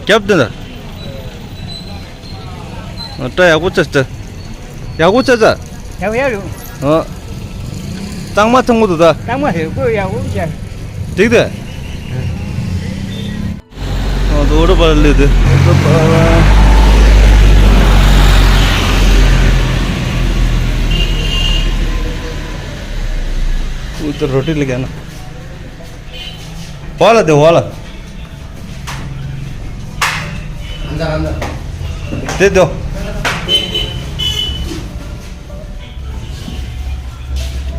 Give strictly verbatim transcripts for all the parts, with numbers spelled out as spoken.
རྒྱབ་དེ་ན། ཨ། སྐྲ་ཡག་པོ་བྱས་ཏེ། ཡག་པོ་བྱས་ཙང་། ཡག་ཡག་རེད། ཨ། གཙང་མ་ཚང་པོ་འདུག་ད། གཙང་མ་རེད། ཁོས་ཡག་པོ་བྱས། འགྲིག་དེ། ཨ། དོ་རུ་པར་ལས་དེ། ཨུ་ཏ་རོ་ཊི་ལི་ག་ན། ཝ་ལ་དེ་ཝ་ལ། དེ་དོ།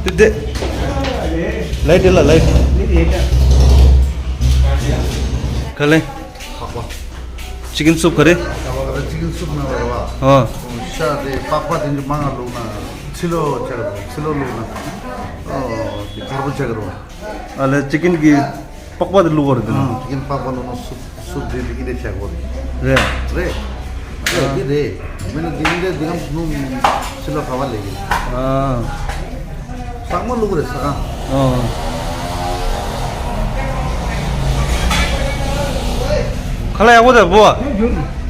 དེ་དེ། ལའིཊ་དེ་ལ་ལའིཊ། ག་ལེ། ཅི་ཀན་སུབ་ག་རེ། ཅི་ཀན་སུབ་ན་བ་ར་བ། ཨ། ཤ་དེ་པགས་པ་དེ་ཚོ་མང་ང་བླུགས་ན་ཚི་ལོ་ཆགས་ར་བ། ཚི་ལོ་བླུགས་ན། ཨོ། དེ་དཀར་པོ་ཆགས་ར་བ། ཨ་ལེ། ཅི་ཀན་གི་པགས་པ་དེ་བླུགས་པ་རེད་དེ་ན། ཨ། ཅི་ཀན་པགས་པ་བླུགས་ན་སུབ་སུབ་དེ་དེ་ཀིན་དེ་ཆགས་པོ་རེད། རེད། རེད། རེད། དེ་རེད། མིན་ན་དེ་ཀིན་དེ་དེ་གམ་ནུ་ཚི་ལོ་ག་བ་ལེ་གི། ཨ། ས་མ་བླུགས་རེད་ས་གང་། ཨ། ཁ་ལག་ཡག་པོ་དེ་བོ།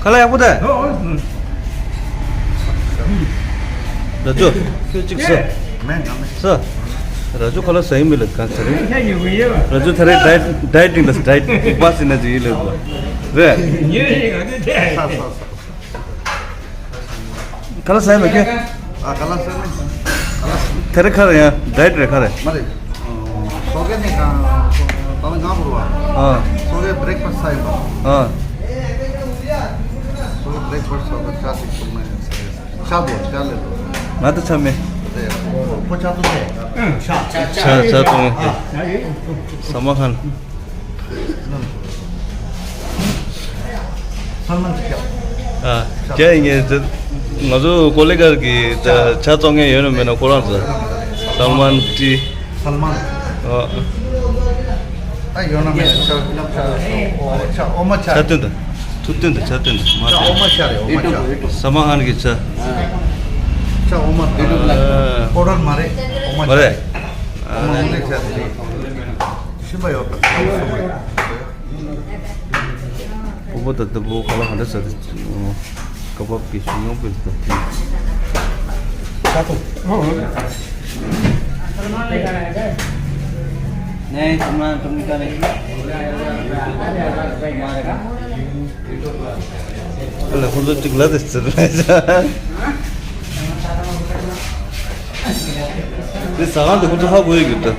ཁ་ལག་ཡག་པོ་དེ། ར་ཇོ། ཁྱོད་གཅིག་ཟ། མེད་ང་མེད། ཟ། ར་ཇོ་ཁ་ལག་ཟ་ཡི་མི་ལ་གང་ཟ་རེད། ར་ཇོ་ད་རེས་ཌའེ་ཌའེ་ཊིང་ལ་ཌའེ་ཊིང་པ་སི་ན་ཅིག་ཡིན་ལ་རེད། ཁ་ལག་ཟ་ཡི་མི་ཁྱོད། ཨ། ཁ་ལག་ཟ་མི། ཁ་ལག་ཟ། དེ་རེད་ཁ་རེད་ཡ། ཌའེ་ཊི་རེད་ཁ་རེད། མ་རེད། སོ་གེ་ནི་གང་། ད་ང་བོར་བ། ཨ། སོ་གེ་བྷི་རེག་ཕ་སི་ཟ་ཡི་མ། ཨ། སོ་གེ་བྷི་རེག་ཕ་སི་ཟ་བ་ཆ་ཞིག་བྱུང་ན་ཡིན་ཟེར། ཤ་དེ་ཤ་ལེ་དོ། ང་ད་ཆ་མེད། དེ་ཁོ་ཆ་ཏོ་ནས། ཤ་ཤ་ཏོ་ནས། ས་མ་ཁན། ཨ། ཁྱེད་ངས་ང་ཚོ་ཀོ་ལི་གར་གི་ཆ་བཙོང་མཁན་ཡོད་ན་མེད་ན་ཁོ་རང་ཚོ། སལ་མན་ཏི། སལ་མན། ཨ། ཨ་ཡོད་ན་མེད་ན་ཆ་ཆ་ཆ་འོ་མ་ཆ། ཆ་སྟོན་དང་། ཐུག་སྟོན་དང་། ཆ་སྟོན་དང་། མ་ཆ་འོ་མ་ཆ་རེད། འོ་མ་ཆ། ས་མ་ཧན་གྱི་ཆ། ཆ་འོ་མ། ཨ། པོ་ཌར་མ་རེད། འོ་མ་ཆ། མ་རེད། འོ་མ་ཧུན་ལེ་ཆ་རེད། ཤིན་པ་ཡོད་པ། ཨོ་པོ་ད་ལྟ་བོ་ཁ་ལག་ག་འདྲ་ཟ་དེ། ཀ་བབ་ཀྱི་ཤིང་ཡོང་པོ་ད། ཁ་ཐུག་ནས་ཁོ་མ་ཁོ་མི་ཀ་ནས། ཨ་ལ་ཁོ་ཚོ་གཅིག་ལ་དེ་ཟེར་ལ་ཟ། དེ་ཟ་ཁང་དེ་ཁོ་ཚོ་ཧ་གོ་ཡི་གི་ད།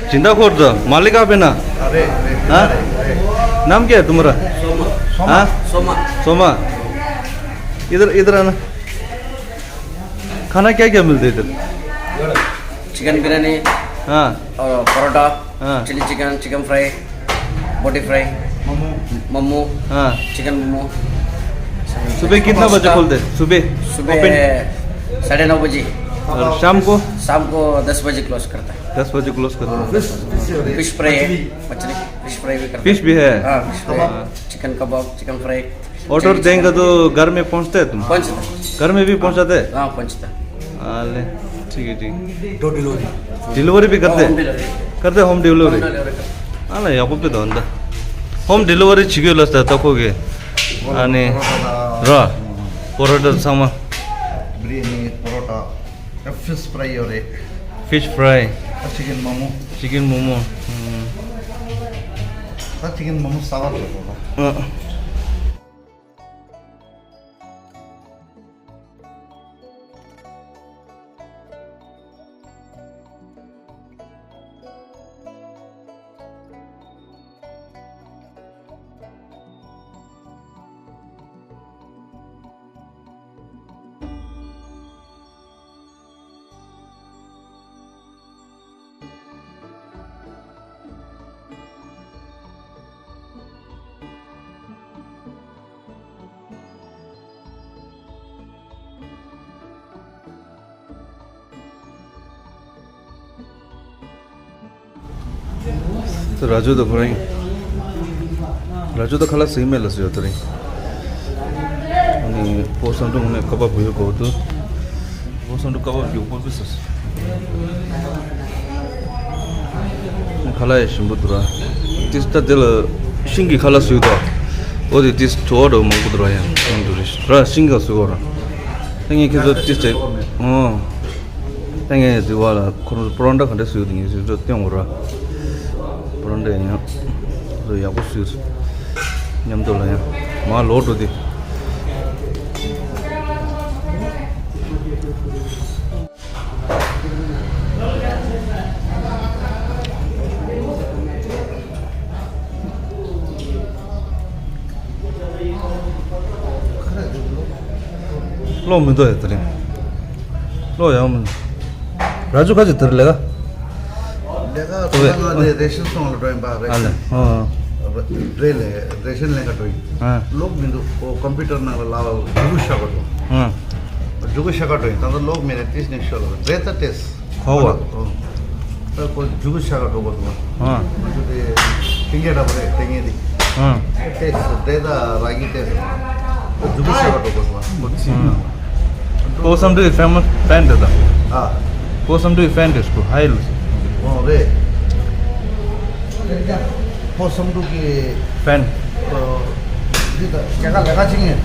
སྦྱིན་བདག་ཁོ་ཚོ་མ་ལི་ཀ་པེ་ན། རེད་རེད། ཨ། རེད་རེད། ནམ་རྒྱལ་དུ་མ་ར། སོ་མ། ཨ། སོ་མ། སོ་མ། इधर इधर आना। खाना क्या क्या मिलते इधर? चिकन बिरयानी। हाँ। और परोठा। हाँ। चिली चिकन, चिकन फ्राई, बोटी फ्राई, मोमो। मोमो। हाँ। चिकन मोमो। सुबह कितना बजे खोलते हैं? सुबह। सुबह ओपन। साढ़े नौ बजे। और शाम को? शाम को दस बजे क्लोज करता है। दस बजे क्लोज करता है। फिश, फिश फ्राई है। मछली। मछली, फिश फ्राई भी करता है। फिश भी है? हाँ, फिश फ्राई। हाँ। चिकन कबाब, चिकन फ्राई। ऑर्डर देंगे तो घर में पहुंचते हैं तुम? पहुंचता। घर में भी पहुंचाते हैं? हाँ, पहुंचता। हाँ, ले, ठीक है, ठीक। Door delivery. डिलीवरी भी करते हैं? Home delivery. करते हैं होम डिलीवरी? होम डिलीवरी करते हैं। हाँ, ले, याकूब पे तो अंदर। होम डिलीवरी छिके लस्ता तको के। आने। रा। परोठा सामा। बिरयानी, परोठा। फिश फ्राई और एक। Fish fry. चिकन मोमो। चिकन मोमो। हम्म। चिकन मोमो सावा। हाँ। ར་ཇོ་དང་ཁོ་རང་། ར་ཇོ་དང་ཁ་ལག་ཟིན་མེད་ལ་ཟེར་ཡོད་དེ་རིང་། ཨ་ནི་ཕོ་སང་ཀྲུང་ནས་ཁ་པར་བུ་ཡོད་གོ་དུ། ཕོ་སང་ཀྲུང་ཁ་པར་བུ་ཡོད་གོ་དུ་ཟེར། ཁ་ལག་ཡ་ཞིམ་པོ་འདུག་ར། ཏིས་ཏ་དེ་ལ་ཤིང་གི་ཁ་ལག་ཟོས་དོ། ཨོ་དེ་ཏིས་ཐོ་བ་འདྲ་མང་པོ་འདུག་ར། ཡང་ཡང་འདུག་རེད་ར། ཤིང་ག་སུ་གོ་ར། ད་ངས་ཁྱེད་ཚོ་ཏིས་ཅིག་ཨོ། ད་ངས་དེ་བ་ལ་ཁོ་རང་པོ་རོན་ཊ་ག་འདྲ་བཟོས་འདུག་ངས་ཁྱེད་ཚོ་སྟོན་གོ་ར། པོ་རོན་ཊ་ཡང་ཚོ་ཡག་པོ་བཟོས། མཉམ་དུ་ལ་ཡང་མ་ལོག་འགྲོ་དེ། ལོག་མི་འདུག་ཡ་དེ་རིང་། ལོག་ཡང་མི་འདུག་ར་ཇུ་ཁ་ཅིག་དེར་ལས་ཀ་ལས་ཀ་ཁོ་ན་ང་དེ་རེ་ཤན་སོང་ལ་འགྲོ་ཡིན་པ། རེ་ཨ་ལེ་ཤན་ཨ་རེ་ལས་རེ་ཤན་ལེན་ག་འགྲོ་ཡིན། ཨ་ལོག་མི་འདུག་ཁོ་ཀམ་པུ་ཊར་ནང་ལ་ལ་བ་འཇུག་ཤ་ག་འགྲོ། ཨ་འཇུག་ཤ་ག་འགྲོ་ཡིན། ད་ལྟ་ལོག་མེད་ནས་ཏིས་ནས་ཤོ་ལ་རེ་ད་ཏེས། ཧོ་བ། ད་ཁོ་འཇུག་ཤ་ག་འགྲོ་བ་འདུག་ཨ་ང་ཚོ་དེ་ཏིང་ངེ་འདྲ་པོ་རེད་ཏིང་ངེ་དེ། ཨ་ཏེས་རེ་ད་ར་གི་ཏེས། འཇུག་ཤ་ག་འགྲོ་བ་འདུག་ཁོ་ཚིག་ཨ། ཁོ་བསམ་འགྲུབ་ཀྱི་ཕན་མ་ཕན་འདྲ་ད། ཨ་ཁོ་བསམ་འགྲུབ་ཀྱི་ཕན་འདྲ་ཁོ་ཧ་ཡི་ལུ། ཨོ་རེད། ཁོ་བསམ་འགྲུབ་ཀྱི་ཕན། འདི་ད་རྒྱ་གར་ལས་ཀ་བྱེད་ངེས།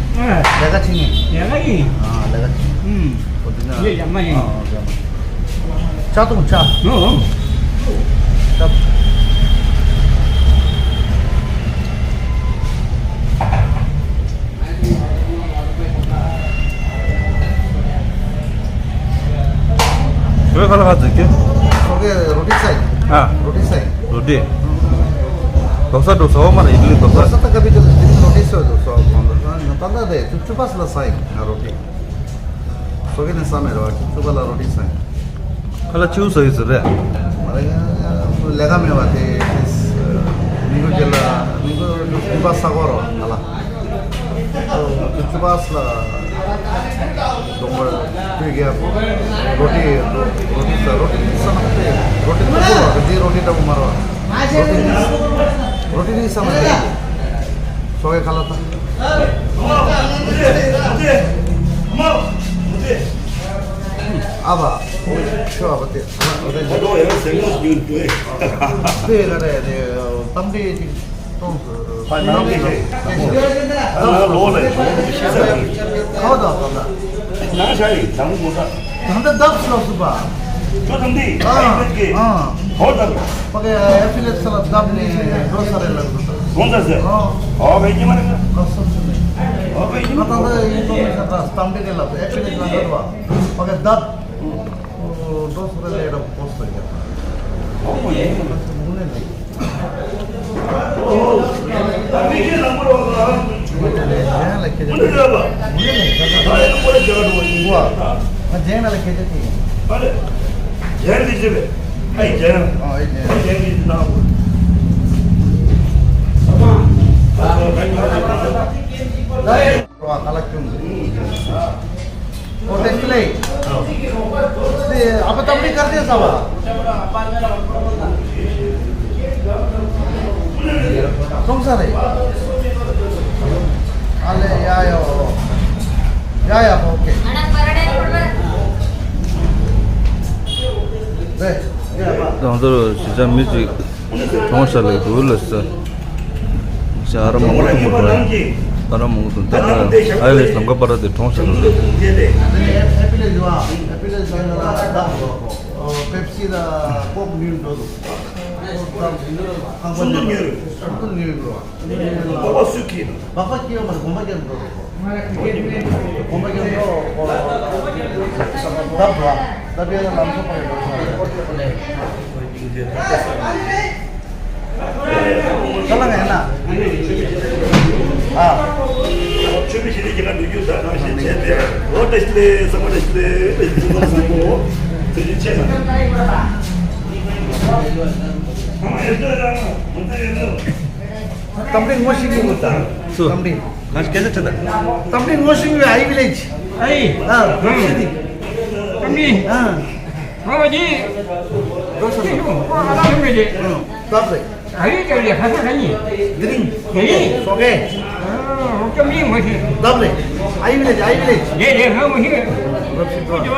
ལས་ཀ་བྱེད་ངེས། ལས་ཀ་ཡིན། ཨ་ལས་ཀ་བྱེད་ངེས། ཨུམ། ཁོ་འདི་ན་ངས་ཡང་མ་ཡིན། ཨ་ཨ་ཡང་མ་ཡིན། ཆ་ཏོང་ཆ། ཨོ། ཆ། བོད་ཁ་ལག་ག་ཚོད་ཀྱི། ཁོ་གི་རོ་ཏི་སའི། ཨ། རོ་ཏི་སའི། རོ་ཏི། དོ་ས་འགྲོ་ས་འོ་མ་ལ་ཡིན་ལི་དོ་ས། དོ་ས་ད་ག་བི་ཏི་ལ་རོ་ཏི་སའི་དོ་ས་འོ་མ་ལ་ད་ད་རེད་ཚུ་ཚུ་པ་སི་ལ་སའི་ང་རོ་ཏི། སོ་གི་ནས་ས་མེད་རོ་ཚུ་པ་ལ་རོ་ཏི་སའི། ཁ་ལ་ཆུ་ཟ་ཡི་ཟེར་རེད། མ་རེད། ལས་ཀ་མེད་པ་དེ་དེ་མི་གོ་རྒྱུ་ལ་མི་གོ་རྒྱུ་པ་ས་གོ་རོ་ཁ་ལ། ཚུ་པ་སི་ལ། སྡོང་པོ་སྤོས་རྒྱག་རོ་ཏི་རོ་ཏི་ས་རོ་ཏི་ས་མ་སྟེ་རོ་ཏི་ཏུ་ཀུ་རོ་ཏི་རོ་ཏི་ཏུ་མ་རོ། རོ་ཏི་རོ་ཏི་ས་མ་སྟེ། སོ་གི་ཁ་ལ་ད། ཨ་བ། ཤོ་ཨ་བ་དེ། ཨ་བ་དེ། ཨ་བ་དེ། དེ་ག་རེ་དེ་གཏམ་དེ་ཅིག་གཏོང་། ཨ་ནང་དེ་ཅིག་ཨ་ནང་ལོ་ལ་ཤི་ས་རེད། ཁ་བ་དང་གཏམ་ད། ནང་ཤ་ཡི་དང་མོ་ད། ད་ལྟ་བརྡབ་སོ་སོ་པ། ཁྱོད་དང་འདི་ཨ་ཨ་ཨ་ཧོར་ད། ཕ་གི་ཨེ་ཕི་ལེ་སི་ལ་བརྡབ་ནས་འགྲོ་ས་རེད་ལ་འགྲོ་ས། ཁོང་ཚ་ཟེར། ཨ་ཨོ་བའི་ཉི་མ་རེད། ཨ་སོ་སོ་ནས། ཨོ་བའི་ཉི་མ། ད་ལྟ་ཡིན་ནོ་མི་ཤ་ད་སྟམ་པེ་རེད་ལ་ཨེ་ཕི་ལེ་སི་ལ་འགྲོ་བ། ཕ་གི་བརྡབ། འགྲོ་ས་རེད་ལ་འགྲོ་ས་རེད། ཨོ་ཡིན། ཨ་སོ་ནས། ཁོ་ཏེ་སི་ལེ། ཏེ་ཨ་པ་ཏམ་རི་ཀར་ཏེ་ས་བ། སོང་ས་རེ། ཨ་ལེ་ཡ་ཡ་ཨོ། ཡ་ཡ་ཨོ་ཀེ། རེད། ཡ་ཡ་པ། དང་དུ་ཞི་ཅང་མི་གཅིག་གྲོངས་ཤ་ལེ་དུ་ལ་ས། ཞག་ཨ་ར་མང་པོ་འཐུང་གི་འགྲོ། ཨ་ར་མང་པོ་འཐུང་། ད་ཨ་ལེ་ལམ་ཁ་པ་ར་དེ་གྲོངས་ཤག་འགྲོ། ཨེ་པི་ལེ་ཟ་ཨེ་པི་ལེ་ཟ་ཡ་ལ་ད་པེབ་སི་ལ་ཀོག་ཉོས་འགྲོ་འདུག་ཁང་པ་ཉོས། སུམ་མདོ་ཉོས་རེད། སུམ་མདོ་ཉོས་འགྲོ། ཀོག་པ་སུས་ཁྱེར་འདུག་སྦག་སྦག་ཁྱེར་ཡོད་མ་རེད། གོམ་པ་ཁྱེར་འགྲོ་རེད། གོམ་པ་ཁྱེར་འགྲོ། ད་པེབ་ལམ་ཁ་པ་ཡོད་འགྲོ། ཁ་ལག་ཡིན་ན། ཨ། ཆོས་པའི་ཞི་བདེ་རྒྱལ་ཁབ་འདུལ་རྒྱུ་དང་ནང་བཞིན་བྱས་ཏེ། ལོ་བཀྲ་ཤིས་བདེ་ལེགས། བསམ་པ་བཀྲ་ཤིས་བདེ་ལེགས། བསམ་བཟང་པོ། ཐུགས་རྗེ་ཆེ་གནང་། ཨ་མ་ཡོད་ཚད་རང་མ་ཚད་ཡོད་ཚད། གཏམ་དཔེ་ངོ་ཤེས་ཀྱི་འདུག་ད། སུ། གཏམ་དཔེ། ང་སྐད་ཆ་དྲིས་ད། གཏམ་དཔེ་ངོ་ཤེས་ཀྱི་ཨའི་ཝི་ལེཇ། ཨའི། ཨ། ཨ། གཏམ་དཔེ། ཨ། ང་ལ་ཅི། འགྲོ་ས་ཅི། ཁོ་ཨ་ལ་ལ་མི་ཅི། སྟབས་རེད། ཨ་ཡི་ཅི་ཡི་ཧ་ས་ཧ་ནི། དེ་རིང་། དེ་རིང་། སོ་གེ། ཨ། གཏམ་དཔེ་ངོ་ཤེས། སྟབས་རེད། ཨའི་ཝི་ལེཇ། ཨའི་ཝི་ལེཇ། ལེ་ལེ་ཧ་ངོ་ཤེས། རབ་ཤི་ཏོ། ཁོ་ཅི་བ་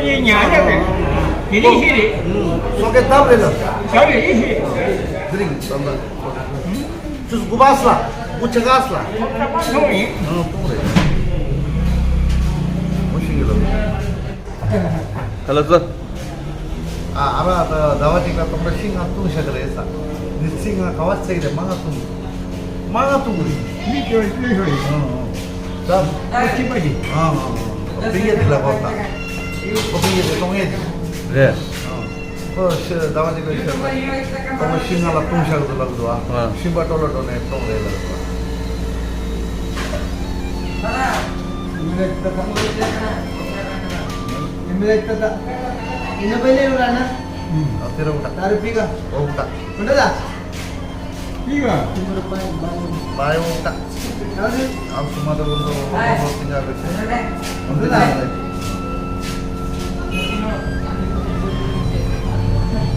ཡི་ཉ་ཉ་རེད། དེ་རིང་ཤེས་རེད། སོ་གེ་སྟབས་རེད་ལ། སྟབས་རེད་ཡི་ཤེས། དེ་རིང་སྟབས་རེད། ཆུ་ཚོད་དགུ་པ་སླ། ཁོ་ཆ་ག་སླ། ཨ་སྟོང་རེད། ཨོ་ཤི་གི་ལོ། ཁ་ལག་ཟ། ཨ་ཨ་ར་ད་ཟླ་བ་གཅིག་ལ་སྟོང་ཕྲག་བཞི་ལྔ་བཏུང་བཞག་གི་རེད་ས། ནི་ཚིག་ང་ག་བ་ཚེག་རེད་མ་ང་བཏུང་། མ་ང་བཏུང་རེད། མི་སྐྱོ་སྐྱོ་ཤོར་ཡིན། ཨ་ཨ་ད་ཁྱི་པ་ཡིན། ཨ་ཨ་ཕིང་ཡེ་དེ་ལ་བབ་ད། ཁོ་ཕིང་ཡེ་དེ་གཏོང་ཡེ་དེ། རེད། ཨ་ཁོ་ཤི་ཟླ་བ་གཅིག་ལ་ཤི་ལ་སྟོང་ཕྲག་བཞི་ལྔ་ལ་བཏུང་བཞག་གི་འདུག་ལབ་འདུག་ཨ། ཨ་ཤིང་པ་ཏོ་ལ་འགྲོ་ནས་གཏོང་རེད་ལབ་འདུག་ཨ།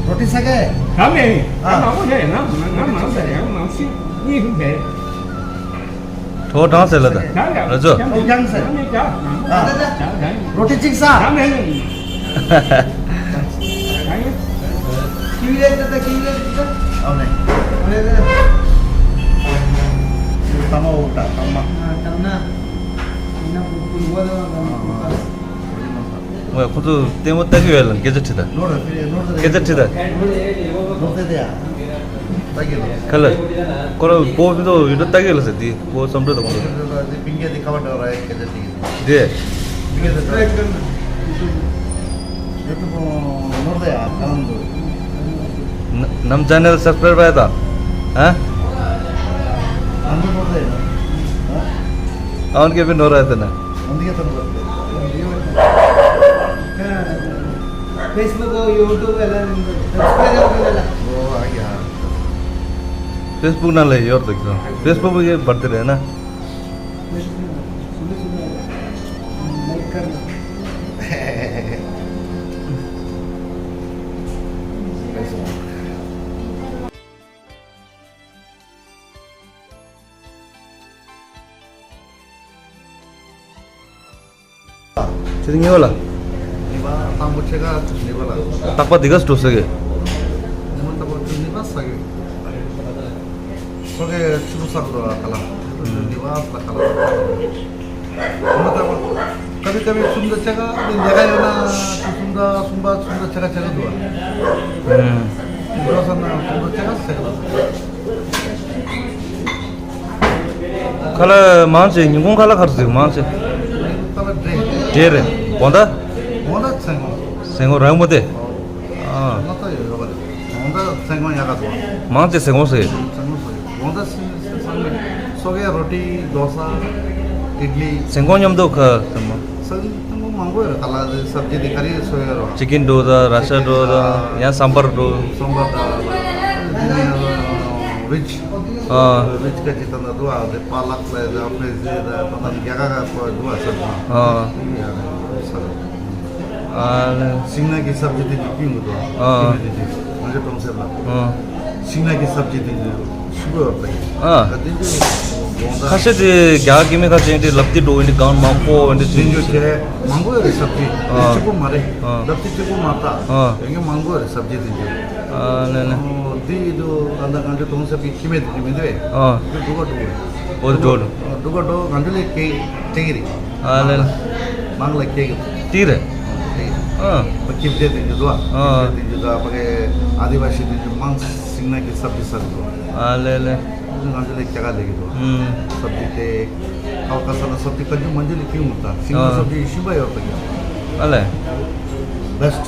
रोटी सके? हाँ, मैं, हाँ। हाँ, मैं, ना, ना, ना, ना, ना, ना, ना, ना, ना, ཁྲོ་དྲང་ཟེར་ལ་ད། ར་ཅོ། ཨོ་ཡང་ཟེར། ཨ། ཨ། རོ་ཏི་གཅིག་ཟ། ཀི་ཝི་རེད་ད་ད་ཀི་ཝི་རེད་ད། ཨ་ནི། ཨ་ནི་ད། ཏ་མ་འོ་ད་ཏ་མ། ཨ་ཏ་མ་ན། ཡིན་ན་བུ་བུ་བ་ད་ད། ཨ། ཁོ་ཚོ་ལྟད་མོ་ལྟ་གི་ཡོད་ལ་སྐད་ཆ་དྲིས་ད། སྐད་ཆ་དྲིས་ད། ཁ་ལ། ཁོ་ར་བོ་བི་དོ་ཡོད་ལྟ་གི་ལ་ཟེར་དེ་བོ་བསམ་གྲུབ་དང་ཁོང་ཚོ། དེ། नम चैनल सब्सक्राइब आया था? हाँ? अवन के भी नोरा है ना? Facebook, YouTube ಎಲ್ಲ subscribe ಆಗಲ್ಲ. ಓ ಹಾಗೆ. Facebook ನಲ್ಲಿ ಇವ್ರದ್ದು Facebook ಗೆ ಬರ್ತೀರೇನಾ? ཁྱེད་ཉེ་བ་ལ། ཉེ་བ་དང་པོ་ཆེ་ག་ཉེ་བ་ལ། རྟག་པ་འདི་ག་སུ་ཟེར་གི། ཉེ་བ་དང་པོ་ཉེ་བ་ཟེར་གི། སོ་གེ་ཆུ་བོ་ས་ག་དོ་ག་ལ། ཉེ་བ་ས་ག་ལ། ཉེ་བ་དང་པོ་ཀ་བི་ཀ་བི་གསུམ་དང་ཆེ་ག་དེ་ཉེ་ག་ཡོད་ན་ཆུ་གསུམ་དང་གསུམ་པ་གསུམ་དང་ཆེ་ག་ཆེ་ག་འདུག་བ། ཉེ་བ་ས་ན་གསུམ་དང་ཆེ་ག་ཆེ་ག་འདུག་ཁ་ལག་མང་ཆེ་ཉིན་གུང་ཁ་ལག་ག་རེ་ཟེར་མང་ཆེ། འབྲས་རེད། དགོང་དག་དགོང་དག་མཚན་གུང་། མཚན་གུང་རང་མོ་དེ། ཨ། དགོང་དག་ཡོད་ཡོད་པ་རེད། དགོང་དག་མཚན་གུང་ཡག་ག་འདུག་མང་ཆེ་མཚན་གུང་ཟེར། མཚན་གུང་ཟེར། དགོང་དག་སེང་སེང་སང་ཉིན་སོ་གའི་རོ་ཏི་དོ་ས་ཨིཌ་ལི། མཚན་གུང་མཉམ་དུ་ཁ་ཟེར་མོ། སང་ཉིན་མཚན་གུང་མང་པོ་ཡོད་རེད། ཁ་ལག་དེ་སབ་ཇི་དེ་ག་རེ་བཟོ་ཡོད་རོ། ཅི་ཀིན་འགྲོ་ད་ར་ཤ་འགྲོ་ད་ཡང་སམ་བར་འགྲོ། སམ་བར་ད་རིཆ། ཨ། རིཆ་ཀ་ཅི་ད་ན་དུ་ཨ་དེ་པ་ལག་ལ་ད་ཕེ་ཟེ་ད་ད་ན་རྒྱ་ག་ག་པ་དུ་ཨ་སབ་ཇི། ཨ། ཨ་ལེ། ཤིང་ནགས་ཀྱི་སབ་ཇི་དེ་ཅིག་ཀིང་གི་དོ། ཨ། ཤིང་ནགས་དེ་ཅིག་ང་ཚོ་གྲོང་གསེབ་ལ། ཨ། ཤིང་ནགས་ཀྱི་སབ་ཇི་དེ་ཅིག་ཤུ་གུ་ཡོད་པ་ཡིན། ཨ། ད་དེ་ཅིག་དགོང་དག་ཁ་ཤས་དེ་རྒྱ་གི་མི་ཁ་ཅན་དེ་ལབ་ཏི་འགྲོ་ཡིན་དེ་གང་མང་པོ་ཡིན་དེ་དེ་ཅིག་ཅིག་མང་པོ་ཡོད་རེད་སབ་ཇི། ཨ། གཅིག་པོ་མ་རེད། ཨ། ལབ་ཏི་གཅིག་པོ་མ་རེད། ཨ། ཡོད་ངེས་མང་པོ་ཡོད་རེད་སབ་ཇི་དེ་ཅིག་ཨ་ལེ་ལེ། འདི་ཡིན་དུ་ད་ལྟ་ང་ཚོ་གྲོང་གསེབ་ཀྱི་ཁྱིམ་མེད་དེ་མི་འདུག་ཨེ། ཨ། འདི་འབྲུ་ག་འབྲུ་ག་འོ་འགྲོ་འགྲོ་འགྲོ་ག་འགྲོ་ལས་སྐྱེ་སྐྱེ་གི་རེད། ཨ་ལེ་ལེ། མང་ལ་སྐྱེ་གི་རེད། དེ་རེད། ཨ། ཁྱིམ་མཚེས་དེ་འདུག་ཨ། ཁྱིམ་མཚེས་དེ་འདུག་ཨ་ཕ་གི་ཨ་དི་བ་ཤི་དེ་འདུག་མང་སིང་ན་གི་སབ་ཇི་ས་འདུག་ཨ་ལེ་ལེ། ང་ཚོ་ལས་སྐྱེ་ག་ལས་ཀྱི་འདུག་ཨུམ། སབ་ཇི་དེ། ཁ་བ་ཁ་ས་ལ་སབ་ཇི་ཀ་ཇུ་མ་ཇུ་ལས་ཀྱི་མུ་ཏ་སིང་ན་ཨ། སབ་ཇི་ཤུ་བ་ཡོད་པ་ཡིན། ཨ་ལེ། Best.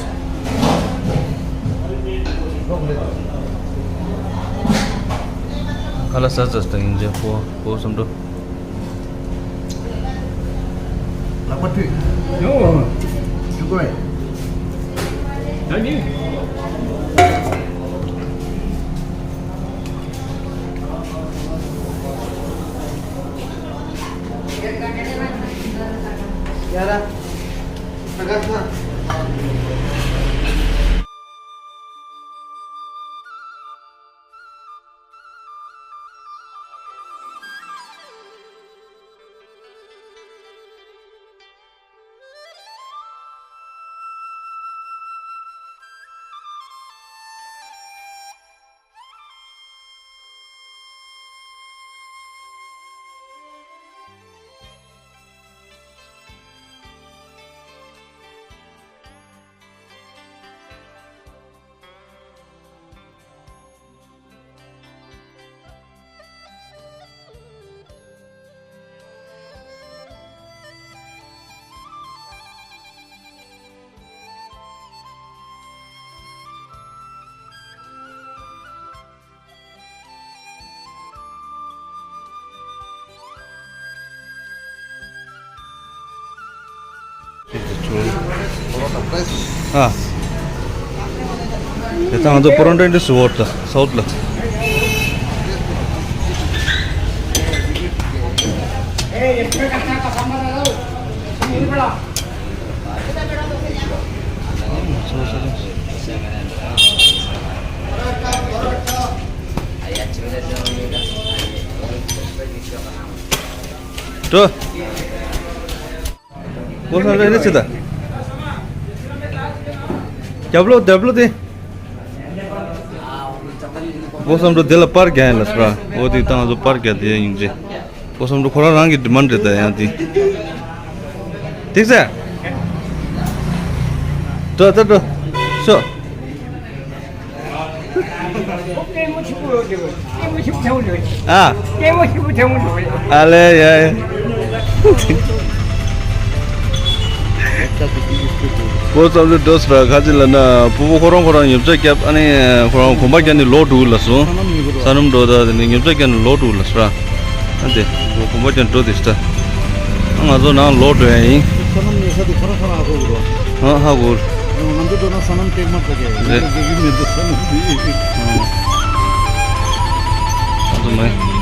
ཁ་ལག་ཟ་ཟ་སྟེ་ཡིན་ཅེ་ཕོ་ཕོ་སུམ་འགྲོ། ལག་པ་མཐུད། ཡོ། ཇུ་གོ་ཡ། ད་ནི། ཡ་ར། ས་ག་ས། ཨ། དེ་ད་ང་ཚོ་པོ་རོན་ཊོ་འདི་སུ་བོར་ད་སའུ་ཐི་ལ། འགྲོ། སྒོ་སམ་འགྲོ་ནི་ཅི་ད། རྒྱབ་ལོགས་རྒྱབ་ལོགས་དེ། སྒོ་སམ་འགྲོ་དེ་ལ་པར་རྒྱག་ཡིན་ལ་སོ་ར། འོ་དེ་ད་ང་ཚོ་པར་རྒྱག་དེ་ཡིན་ཅི། སྒོ་སམ་འགྲོ་ཁོ་རང་རང་གི་ཌི་མན་རེད་ད་ཡང་དེ། ཐིག་ཟེ། འགྲོ་ད་འགྲོ། ཤོག་ལྟད་མོ་ཆེན་པོ་ཡོད་དེ། ལྟད་མོ་ཆེན་པོ་ཐེངས་ཡོད། ཨ། ལྟད་མོ་ཆེན་པོ་ཐེངས་ཡོད། ཨ་ལེ་ཡ་ཡ། ཁོ་བསམ་ཚུལ་འགྲོ་སོང་ར། ཁ་ཅིག་ལ་ན་ཕུ་བོ་ཁོ་རང་ཁོ་རང་ཉོ་ཆ་རྒྱབ། ཨ་ནི་ཁོ་རང་གོམ་པ་རྒྱག་ནི་ལོག་འགྲོ་ལ་སོང་། ས་ནམ་འགྲོ་ད་དེ་ནི་ཉོ་ཆ་རྒྱག་ནི་ལོག་འགྲོ་ལ་སོང་ར། ཨ་དེ་གོམ་པ་རྒྱག་འགྲོ་དེ་ཤི་ད། ང་ཚོ་ནང་ལོག་འགྲོ་ཡ་ཡིན། ས་ནམ་ཉེ་ས་དེ་ཁོ་རང་ཁོ་རང་ཧ་གོ་གི་རོ། ཨ་ཧ་གོ། ང་ཚོ་འགྲོ་ན་ས་ནམ་ཏེག་མ་ཏག་གི་རེད། ང་ཚོ་དགེ་རྒན་མི་འདུག་ས་ནམ་དེ། ཨ་ཚོ་མེད།